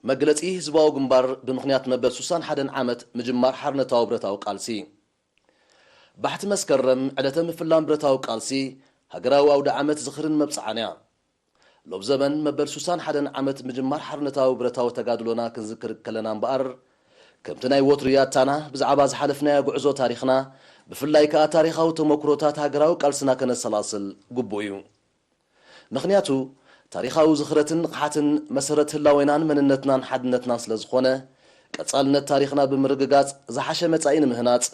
መግለጺ ህዝባዊ ግንባር ብምኽንያት መበል ሱሳን ሓደን ዓመት ምጅማር ሓርነታዊ ብረታዊ ቃልሲ። ባሕቲ መስከረም ዕለተ ምፍላም ብረታዊ ቃልሲ ሃገራዊ ኣውደ ዓመት ዝኽርን መብጽዓን እያ። ሎብ ዘበን መበል ሱሳን ሓደን ዓመት ምጅማር ሓርነታዊ ብረታዊ ተጋድሎና ክንዝክር ከለና እምበኣር፣ ከምቲ ናይ ወትሩ ያታና ብዛዕባ ዝሓለፍናዮ ጉዕዞ ታሪኽና፣ ብፍላይ ከኣ ታሪኻዊ ተመኩሮታት ሃገራዊ ቃልስና ከነሰላስል ግቡእ እዩ። ምኽንያቱ፣ ታሪኻዊ ዝኽረትን ንቕሓትን መሰረት ህላዌናን መንነትናን ሓድነትናን ስለ ዝኾነ፣ ቀጻልነት ታሪኽና ብምርግጋጽ ዝሓሸ መጻኢ ንምህናጽ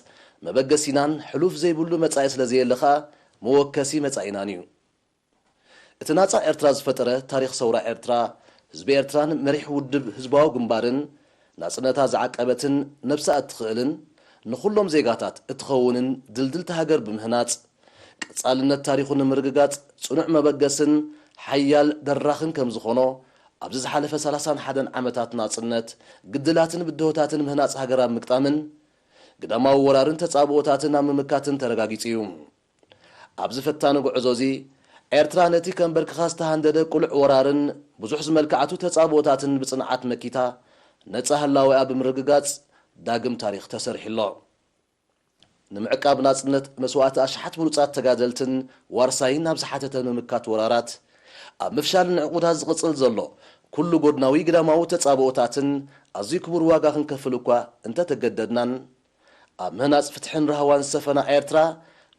መበገሲናን ሕሉፍ ዘይብሉ መጻኢ ስለ ዘየለ ኸኣ መወከሲ መጻኢናን እዩ። እቲ ናጻ ኤርትራ ዝፈጠረ ታሪኽ ሰውራ ኤርትራ፣ ህዝቢ ኤርትራን መሪሕ ውድብ ህዝባዊ ግንባርን ናጽነታ ዝዓቀበትን ነብሳ እትኽእልን ንኹሎም ዜጋታት እትኸውንን ድልድልቲ ሃገር ብምህናጽ፣ ቀጻልነት ታሪኹ ንምርግጋጽ ጽኑዕ መበገስን ሓያል ደራኽን ከም ዝኾኖ፣ ኣብዚ ዝሓለፈ ሰላሳን ሓደን ዓመታት ናጽነት፣ ግድላትን ብድሆታትን ምህናጽ ሃገር ኣብ ምግጣምን፣ ግዳማዊ ወራርን ተጻብኦታትን ኣብ ምምካትን ተረጋጊጹ እዩ። ኣብዚ ፈታኒ ጉዕዞ እዚ፣ ኤርትራ ነቲ ከንበርክኻ ዝተሃንደደ ቅሉዕ ወራርን ብዙሕ ዝመልክዓቱ ተጻብኦታትን ብጽንዓት መኪታ፣ ነጻ ህላዌኣ ብምርግጋጽ ዳግም ታሪኽ ተሰሪሑ ኣሎ። ንምዕቃብ ናጽነት መስዋእቲ ኣሽሓት ብሉጻት ተጋደልትን ዋርሳይን ኣብ ዝሓተተ ምምካት ወራራት፣ ኣብ ምፍሻል ንዕቑዳት ዝቕጽል ዘሎ ኩሉ ጎድናዊ ግዳማዊ ተጻብኦታትን ኣዝዩ ክቡር ዋጋ ክንከፍል እኳ እንተተገደድናን፣ ኣብ ምህናጽ ፍትሕን ራህዋን ዝሰፈና ኤርትራ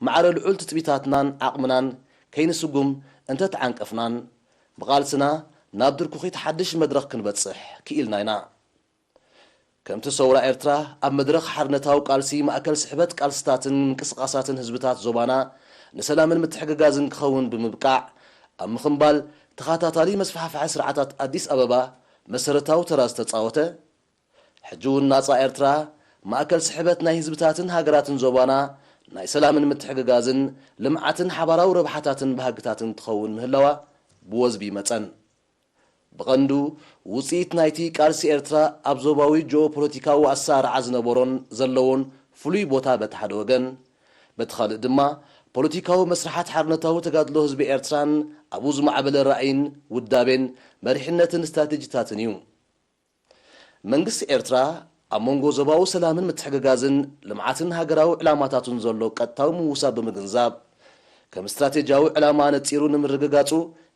ማዕረ ልዑል ትጽቢታትናን ዓቕምናን ከይንስጉም እንተተዓንቀፍናን፣ ብቓልስና ናብ ድርኩኺት ሓድሽ መድረኽ ክንበጽሕ ክኢልና ኢና። ከምቲ ሰውራ ኤርትራ ኣብ መድረኽ ሓርነታዊ ቃልሲ ማእከል ስሕበት ቃልስታትን ምንቅስቓሳትን ህዝብታት ዞባና ንሰላምን ምትሕግጋዝን ክኸውን ብምብቃዕ፣ ኣብ ምኽንባል ተኸታታሊ መስፋሕፋሒ ስርዓታት ኣዲስ ኣበባ መሰረታዊ ተራ ዝተጻወተ፣ ሕጂ እውን ናጻ ኤርትራ ማእከል ስሕበት ናይ ህዝብታትን ሃገራትን ዞባና ናይ ሰላምን ምትሕግጋዝን ልምዓትን ሓባራዊ ረብሓታትን ባህግታትን ትኸውን ምህላዋ ብወዝቢ ይመጸን። ብቐንዱ ውጽኢት ናይቲ ቃልሲ ኤርትራ ኣብ ዞባዊ ጂኦፖለቲካዊ ኣሰራርዓ ዝነበሮን ዘለዎን ፍሉይ ቦታ በቲ ሓደ ወገን፣ በቲ ካልእ ድማ ፖለቲካዊ መስርሓት ሓርነታዊ ተጋድሎ ህዝቢ ኤርትራን ኣብኡ ዝማዕበለ ራእይን ውዳቤን መሪሕነትን ስትራቴጂታትን እዩ። መንግስቲ ኤርትራ ኣብ መንጎ ዞባዊ ሰላምን ምትሕግጋዝን ልምዓትን ሃገራዊ ዕላማታቱን ዘሎ ቀጥታዊ ምውሳብ ብምግንዛብ፣ ከም ስትራቴጂያዊ ዕላማ ነጺሩ ንምርግጋጹ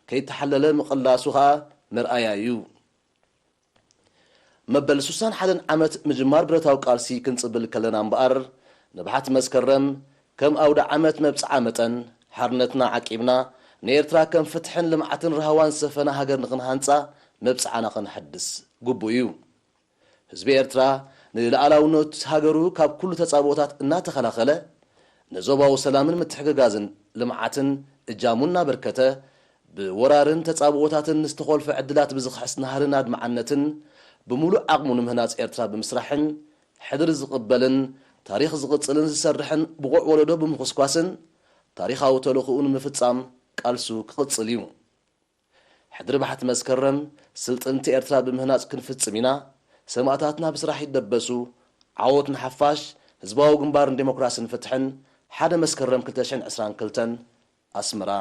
ከይተሓለለ ምቕላሱ ኸኣ መርኣያ እዩ። መበል ሱሳን ሓደን ዓመት ምጅማር ብረታዊ ቃልሲ ክንጽብል ከለና እምበኣር፣ ንብሓት መስከረም ከም ኣውደ ዓመት መብጽዓ መጠን፣ ሓርነትና ዓቂብና፣ ንኤርትራ ከም ፍትሕን ልምዓትን ራህዋን ዝሰፈነ ሃገር ንኽንሃንጻ መብጽዓና ከነሐድስ ግቡእ እዩ። ህዝቢ ኤርትራ ንልኣላውነት ሃገሩ ካብ ኩሉ ተጻብኦታት እናተኸላኸለ፣ ንዞባዊ ሰላምን ምትሕግጋዝን ልምዓትን እጃሙ እናበርከተ፣ ብወራርን ተጻብኦታትን ንዝተኾልፈ ዕድላት ብዝኽሕስ ናህርን ኣድማዕነትን ብምሉእ ዓቕሙ ንምህናጽ ኤርትራ ብምስራሕን፣ ሕድሪ ዝቕበልን ታሪኽ ዝቕጽልን ዝሰርሕን ብቑዕ ወለዶ ብምኹስኳስን፣ ታሪኻዊ ተልእኾኡ ንምፍጻም ቃልሱ ክቕጽል እዩ። ሕድሪ ባሕቲ መስከረም ስልጥንቲ ኤርትራ ብምህናጽ ክንፍጽም ኢና። ሰማእታትና ብስራሕ ይደበሱ። ዓወት ንሓፋሽ! ህዝባዊ ግንባር ንዴሞክራስን ፍትሕን፣ ሓደ መስከረም ክልተ ሽሕን ዕስራን ክልተን፣ ኣስመራ።